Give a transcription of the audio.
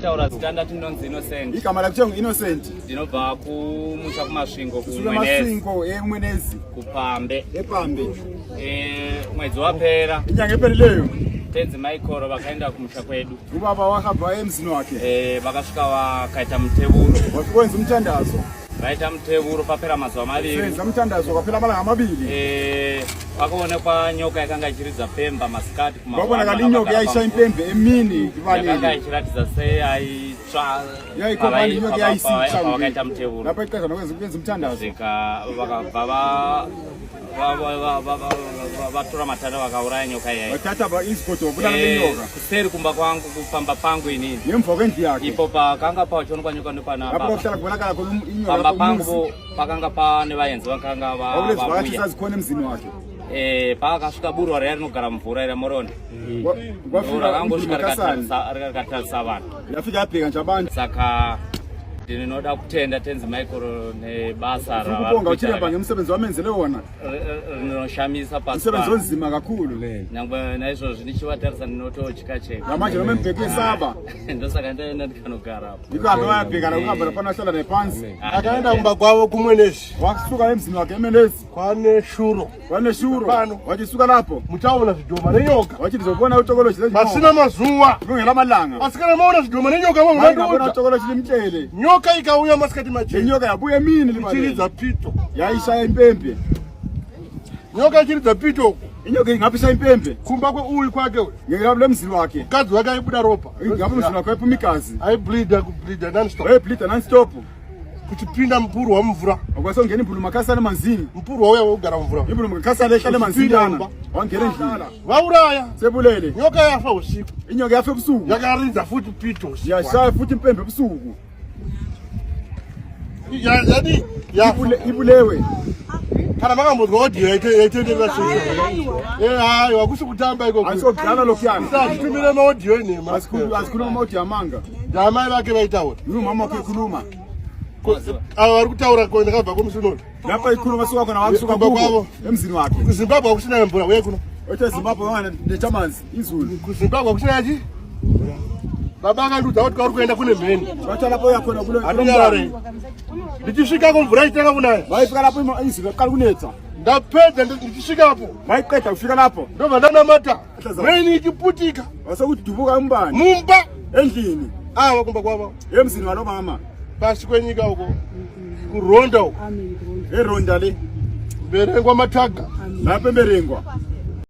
Taura zita ndati ndinonzi Innocent. Igama lakuthiwa ngu-Innocent. Ndinobva kumusha kuMasvingo Suka kuMwenezi Masvingo eMwenezi kuPambe. ePambe. Eh, mwedzi wapera Inyanga ephelileyo tenzi Maikoro vakaenda kumusha kwedu. ubaba wahamba emzini wakhe Eh, vakasvika vakaita mutevuro. wafika wenza umthandazo. Vaita mutevuro papera mazuva maviri. Senza umthandazo kwaphela amalanga amabili. Eh, pakaonekwa nyoka yakanga ichiridza pemba masikati Kwabonakala inyoka yayishaya impembe emini yakanga ibalele. ichiratidza seyaitsva Yayikhomba inyoka yayisitsha. vakaita mutevuro. Lapho iqeda nokwenza ukwenza umthandazo. Zvika vakabva va- va- va- va- va- va- vatora matanda vakauraya nyoka iyayi. Wathatha ba izigodo wabulala Eh, lenyoka. kuseri kumba kwangu kupamba pangu inini Ngemva kwendlu yakhe. ipo pakanga pachionekwa nyoka Lapho ndopanapa kwakuhlala kubonakala khona inyoka pamba lapho pangu umuzi. pakanga pane vaenzi vakanga Kwakulezi vakatshi vauya zazikhona emzini wakhe. Eh, paakasvika burwa riya rinogara mvura ira morona Kwafika rakangosvika uMkasane. rikatarisa vanhu Yafika yabheka nje abantu. saka ndinoda kutenda tenzi Michael nebasa Ukubonga uChiremba ravari ngemsebenzi wamenzele wona. rinoshamisa pasi Umsebenzi pano. onzima kakhulu. nyangwe naizvozvi ndichivatarisa ndinototya cheko Namanje noma embheke esaba. ndosaka ndaenda ndikanogara apo Yikho hambe wayabheka la kuhamba lapha nahlala naye phansi. Akaenda kumba kwavo kumwenezi Wasuka emzini wakhe eMenezi. kwane shuro Waneshuro. Pano. Wachisuka lapho. muchaona zvidhoma nenyoka Wathi ndizobona utokoloshi lezinyoka. pasina mazuva Kungela amalanga. asi kana maona zvidhoma nenyoka Ngabona vanondoudza utokoloshi limtshele. nyoka ikauya masikati machena Inyoka yabuya emini libalele. ichiridza pito Yayishaya impembe. nyoka ichiridza pito uku Inyoka ingaphi ishaya impembe. kumba kweuyu kwake uyu Ngeke lemzini wakhe. mukadzi wake aibuda ropa Ngabe umzini wakhe waphuma igazi. aibleeda kubleeda nonstop Wayebleeda non-stop. kuchipinda mupurwa mumvura Akwasongena imbulu makhasana emanzini. mupurwa uya wekugara mumvura Imbulu makhasana ehlala emanzini Uchipinda yana. mumba. Wangena endlini. vauraya Sebulele. nyoka yafa usiku Inyoka yafa ebusuku. yakaridza futi pito usiku Yashaya futhi impembe ebusuku. Yadi yafa Ibulewe. Kana makambonzwa audio yaitenderera sei Eh, haiwa kusi kutamba ikoko Asiyokudlala lokhuyana. Tisatumire maaudio enhema Asikhuluma asikhuluma ama-audio amanga. Ndamai vake vaitaura Ngumama wakhe ekhuluma. Ava vari kutaura ko ndakabva kumusinoni Lapha ikhuluma suka khona wakusuka Kumba kubo kwavo. emzini wakhe. kuzimbabwe hakusina mvura uye kuno Othe Zimbabwe wana nechamanzi izulu. kuzimbabwe hakusina chi baba akandiudza kuti kwauri kuenda kune mheni Batha lapho uyakhona kulo hatinyararei ndichisvikako mvura ichitanga kunaya Bayifika lapho izulu laqala kunetha. ndapedza ndichisvikapo Bayiqeda kufika lapho. ndobva ndanamata mheni ichiputika Wasekudubuka umbane mumba endlini ava kumba kwavo emzini walomama pasi kwenyika uko kuronda uko eronda le mberengwa mataga lapho eMberengwa.